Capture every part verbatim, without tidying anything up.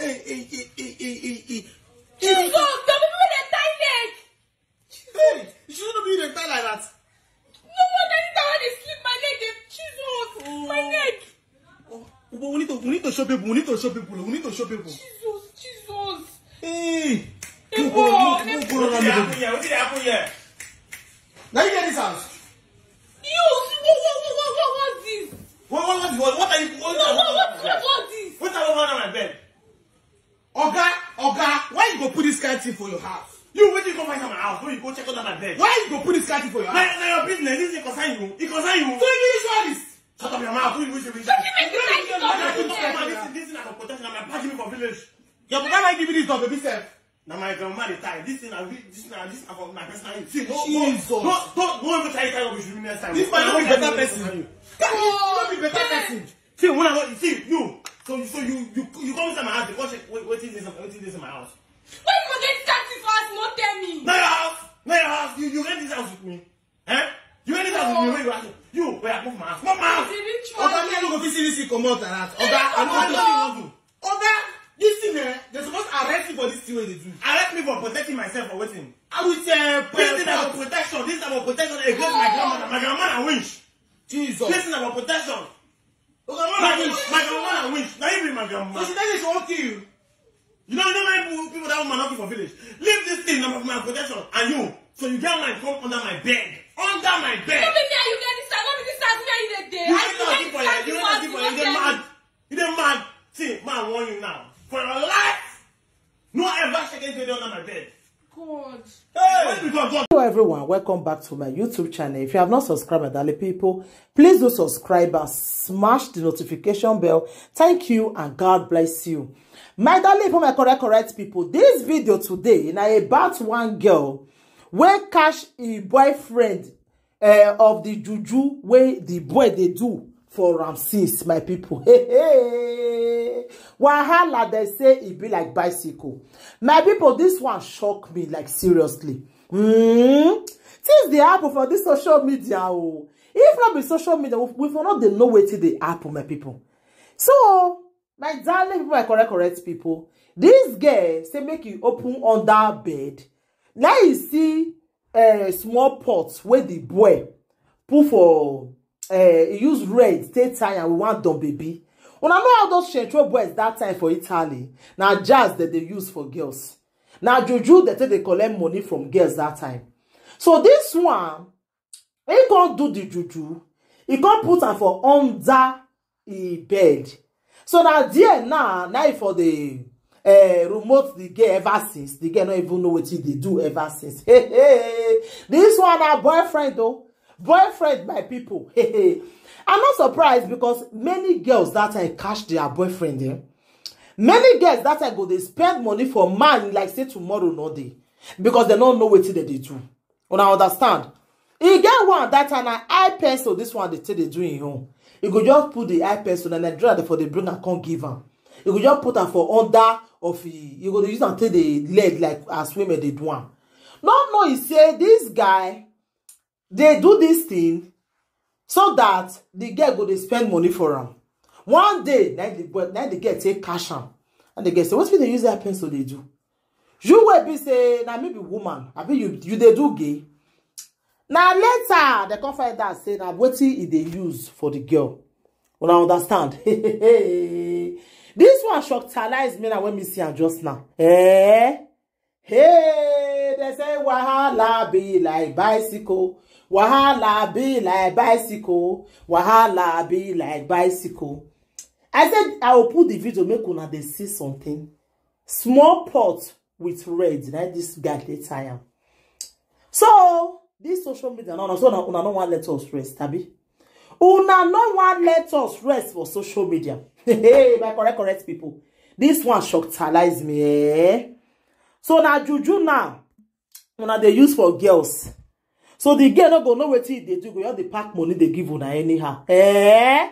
Hey, hey, hey, hey, hey, hey, hey. Jesus, the people dey tie neck. Hey, you shouldn't be the tie like that. No wonder anytime when they sleep, my leg dey Jesus, my neck. Oh, but we need to, we need to show people. We need to show people. We need to show people. Jesus, Jesus. Hey, Hey, go, boy, go, hey, go, go around the baby. Wetin dey happen here? Now you get this house. You, what, what, what, what, what, what's this? What, what, what, what, what are you? What, What, what, what, what, what, what's this? what are you on my bed? Oga, Oga, why you go put this kind thing for your house? You wetin you go find my house? When you go check under my bed? Why you go put this kind thing for your Na house? na your business. This thing concern you. It concern you. So you ritualist. Shut up your mouth. Who you wetin you Don't you make me like this all the This time? thing, this thing na for protection. Na my papa give me for village. Your papa might give you this dog, baby self. Na my grandma dey tie. This thing na this thing na this na for my personal use. See, no, Jesus. no, no, no, no, even try tie rubbish with me next time. This man no be better person. You. No be better person. See, when I go, see you. So you, so you, you, you come inside my house. You come check. Wait, wetin dey inside, wetin dey inside my house? Why you go get this kind thing for us? No tell me. Na your house. Na your house. You, you rent this house with me. Eh? You rent this house with me. When you ask me, you, where I move my house. Move my house. The ritual. Oga, me I no go fit see this thing comot like that. Oga, I no go fit see this thing. Oga, this thing eh, they suppose arrest you for this thing wey you dey do. Arrest me for protecting myself for wetin? I will say, This thing na for protection. This na for protection against my grandmother. My grandma na witch. Jesus. This thing na for protection. Oga, no My na my grandma na witch. Na you be my grandma. So she tell you she wan kill you. You know, you know many people, people that woman not for village. Leave this thing na for my protection and you. So you get mind come under my bed. Under my No bed. be me and you get this house. No be this house where you dey dey. You I rent you house get for this you. house You you rent no for tell you. You dey me. mad. You dey mad. See, man, I warn you now. For your life, no ever shake anything under my bed. God. Hey, God, God. Hello everyone, welcome back to my YouTube channel. If you have not subscribed, my darling people, please do subscribe and smash the notification bell. Thank you and God bless you. My darling people, my correct, correct people, this video today na about one girl wey catch a boyfriend uh, of the juju wey the boy dey do for am since, my people. Hey, hey. Wahala, they say e be like bicycle. My people, this one shock me, like, seriously. Mm. Things dey happen for this social media. Oh, if not be social media, we, we for not dey know wetin dey happen, my people. So, my darling people, my correct, correct people, this girl say make you open under bed. Now you see a small pot where the boy put for uh, he use red take tie and one dumb baby. Una know how those central boys that time for Italy. Now jazz that they use for girls. Now juju that they collect money from girls that time. So this one, he can't do the juju. He can't put her for under the bed. So now there now, now for the uh, remote the girl ever since. The girl not even know what they do ever since. Hey, hey, this one our boyfriend though. Boyfriend, my people. Hey, hey. I'm not surprised because many girls that time catch their boyfriend. Eh? Many girls that time go they spend money for man like say tomorrow no day because they don't know what they do. Una understand? E get one that time na eye pencil, this one they take they do in home. You go just put the eye pencil and Nigeria for the bring and come give am. You go just put am for under of e, you go dey use am take the leg like as women they do am. No, no, he say this guy they do this thing so that the girl go they spend money for am. One day, na the boy, na the girl take cash am, and the girl say, "What if they use that pencil they do?" You will be say, "Na me be woman. I be you. You they do gay." Now later, they come find out say na wetin e dey use for the girl. Una understand? This one shockalize me now when me see am just now. Eh? Hey, they say wahala be like bicycle. Wahala be like bicycle. Wahala be like bicycle. I said I will put the video make una they see something. Small pot with red. Now this guy they tie am. So this social media, no, no, so una, una no one let us rest, abi? Una no one let us rest for social media. Hey, my correct, correct people. This one shockalize me, eh? So now juju now, una they use for girls. So the girl no go know wetin they do, go just dey pack money they give una anyhow. Eh?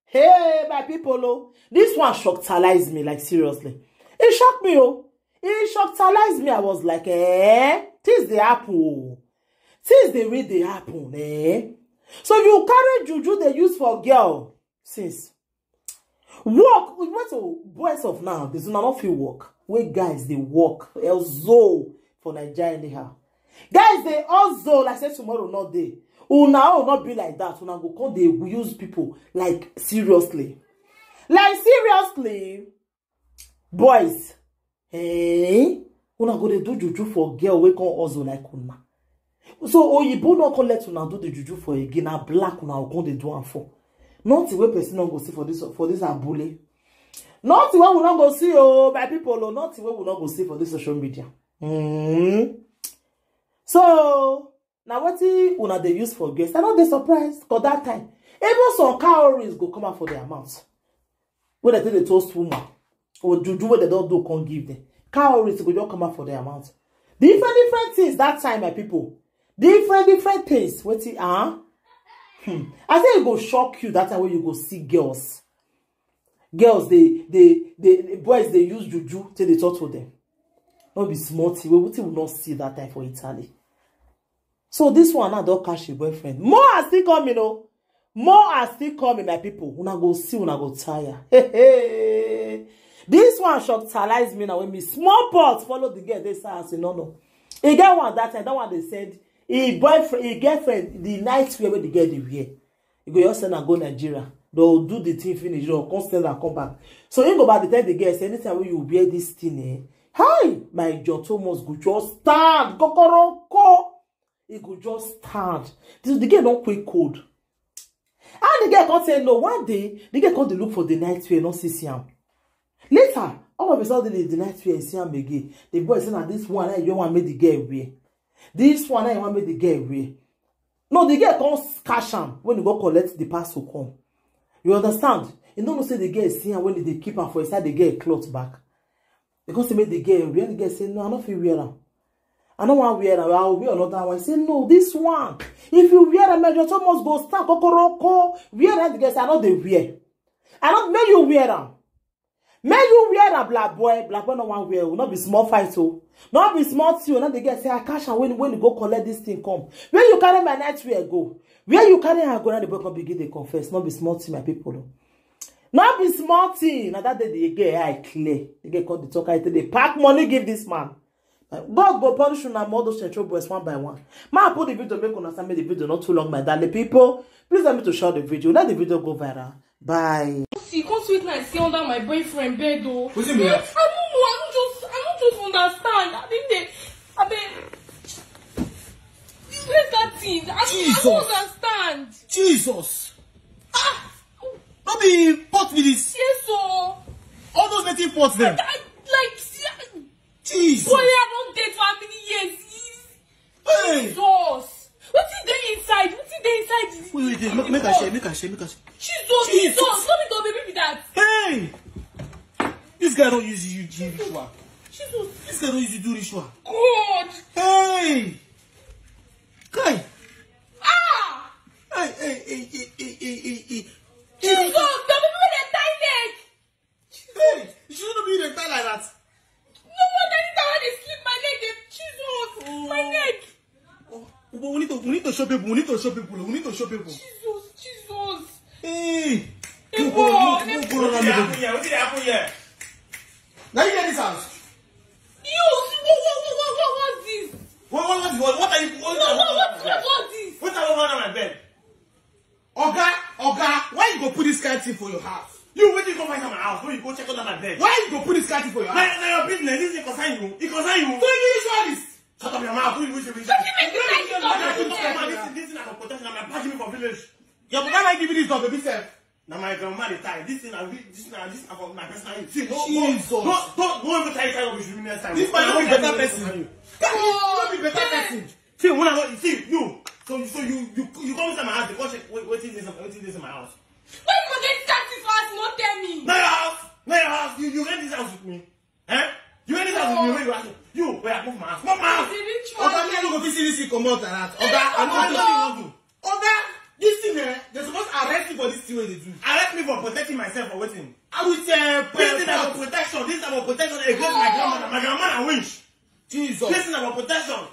Hey, my people, oh, this one shockalize me, like, seriously. It shocked me, oh. It shockalize me. I was like, eh, things they happen, oh. Things they really they happen, eh? So you carry juju they use for girl since. Work, we went to boys of now, this una no fit work. Wey guys dey work, elzo for Naija anyhow. Guys dey hustle like say tomorrow no dey. Una own no be like that. Una go come dey use people like seriously. Like seriously, boys. Eh? Una go dey do juju for girl wey come hustle like una. So oyibo no come let una do the juju for again. Na black una go come dey do am for. Nothing wey person no go see for this, for this abule. Nothing wey we no go see, oh, my people, oh, nothing wey we no go see for this social media. Mm. So na wetin una dey use for girls. I no dey surprised, 'cause that time, even some cowries go come out for their mouth. Wey dem take dey toast woman, or juju wey dem don do come give them. Cowries go just come out for their mouth. Different, different things that time, my people. Different, different things. Wetin, ah? Hmm. I say e go shock you that time wey you go see girls. Girls, they, they, they, the boys, they use juju till they talk to them. No be small thing. Wey wetin we not see that time for Italy. So this one now don catch a boyfriend. More are still coming, oh. More are still coming, my people. Una go see, una go tire. This one shockalize me now when me small pot follow the girl. They say, I say, no, no. E get one that time, that one they said, e boyfriend, e girlfriend, the night wear wey the girl dey wear. You go just send am go Nigeria. They'll do the thing finish, they'll come send and come back. So he go back the time the girl say, anytime when you wear this thing, eh? Hi, my John Thomas go just stand. Kokoroko. He go just stand. This, the girl don't quick cold. And the girl can't say no. One day, the girl come dey look for the night wear, not see, see am. Later, all of a sudden, the night wear, see am again. The boy say, now this one, I you want make the girl wear. This one, I want make the girl wear. No, the girl can't catch am when he go collect the parcel come. You understand? You don't know say the girl see am when they keep am for inside the girl cloth back. They come say make the girl wear. The girl say, no, I no fit wear am. I no wan wear am. I will wear another one. He say, no, this one. If you wear am, your must go stand kokoroko. Wear am. The girl say, I no dey wear. I no, make you wear am. Make you wear am, black boy. Black boy no wan wear. Will not be small fight, oh. Not be small thing. Now the girl say, I catch am when, when you go collect this thing come. Where you carry my night wear go? Where you carry her go? Now the boy come begin dey confess. Not be small thing, my people, oh. Not be small thing. Now that day the girl eye clear. The girl come dey talk, I tell, they pack money, give this man. God go punish una, all those central boys, one by one. Ma put the video, make una send me the video, not too long, my darling people. Please help me to share the video. Let the video go viral. Bye. See, come sweet night, see under my boyfriend bed, oh. Wetin be that? I don't know, I don't just, I don't just understand. I think they, I mean, where's that thing? I, I don't Jesus. Understand. Jesus. Ah. No be pot be this. Yes, so. All those native pots there. I, I, like, see, I, Jesus. Boy, I don't date for how many years? Hey. Jesus. Wetin dey inside? Wetin dey inside? Wait, wait, wait. Make, make I share, make I share, make I share. Jesus, Jesus. Jesus. No be God baby be that. Hey. This guy don't use you do ritual. Jesus. This guy don't use you do ritual. God. Hey. Kai. Ah. Hey, hey, hey, hey, hey, hey, hey, hey. Jesus, the people dey tie neck. Hey, you shouldn't be the tie like that. No wonder you don't want to slip my leg. Dey, Jesus, my neck. Oh, but we need to, we need to show people. We need to show people. We need to show people. Jesus, Jesus. Hey. Hey, boy, move, move, move, move, move. Wetin dey happen here? Wetin dey happen here? Now you get this house. You, what, what, what, what, what, what's this? What, what, what, what, what are you? What, no, what, what, what, what, what is this? What are you on my bed? Oga, Oga, why you go put this kind thing for your house? You wetin you go find on my house when you go check under my bed? Why you go put this kind thing for your house? Na, na your business. This thing concern you. It concern you. So you use all this. Shut up your mouth. Who you, who you, who you? Wetin make you like this? This, this thing na for protection. Na my papa give me for village. Your papa like give me this dog, baby self. Na my grandma dey tie. This thing na re-, this na, this na for my personal use. See, no, no, Jesus. No, no, no, even try, try rubbish with me next time. This man no be better person. This man no be better person. See, when I no, see, you. So, so you, you, you come inside my house, you come check wait, wetin dey inside, wetin dey inside my house. Why you go get that thing for house, no tell me? Na your house, na your house. You, you rent this house with me. Eh? You rent this house with me, wey you ask me. You, wey I move my house. Move my house. It's a ritual. Oga, me no go fit see this thing comot like that. Oga, I no know wetin you wan do. Oga, this thing, eh, they suppose arrest you for this thing wey you dey do. Arrest me for protecting myself or wetin? I will say, this thing na for protection. This na for protection against my grandmother. My grandma na winch. Jesus. This thing na for protection.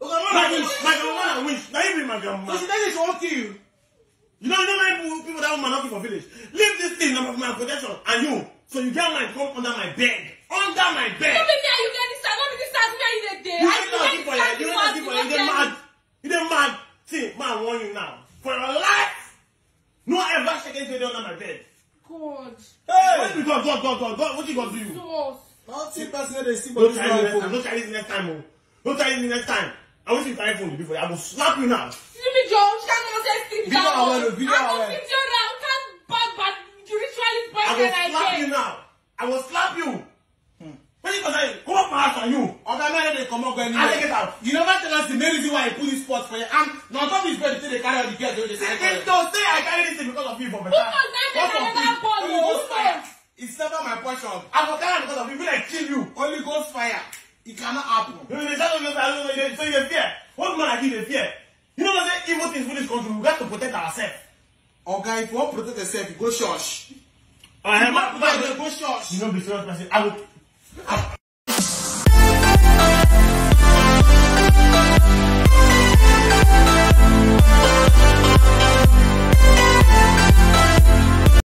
Oga, my grandma na winch. Na you be my grandma. So she tell you she wan kill you. You know, you know many people, people that woman knocking for village. Leave this thing, number my protection, and you. So you get mind come under my bed. Under my bed. No be me and you get this house, no be this house, me and you dey dey. You I fit not give for you, you not give for you, you dey mad. You dey mad. See, man, I warn you now. For your life, no ever shake anything under my bed. God. Hey! What you God, God, God, God, God, what you gonna do you? Jesus. Nothing person no dey see for Don't this try me life next time. o. Don't try this next time, oh. Don't try this next time. I wish you carry phone before. I will slap you now. See me, Joe. Which kind of nonsense thing be Video that one? Away, video I go away. Video now. Can't bad, bad, you ritualist I will boyfriend I slap you get. now. I will slap you. When you go say, come up my house and you. Oga, no dey comot go I anywhere. Take it out. You never tell us the main reason why you put this pot for your hand. Now, on top this bed, you take the carry all the girls wey dey See, carry if for to say I carry this thing because of you for better. Who was that What that of never you? born? Only Who ghost fire. was? It's never my portion. I go carry am because of you. Be like kill you. Only ghost fire. It cannot happen. You dey tell me, I don't know. So you dey fear. What man like you dey fear? You know what I'm saying? Evil things for this country. We got to protect ourselves. Oga, if you want protect yourself, you go church. I am If you want protect yourself, go church. You don't be serious person. I will. I,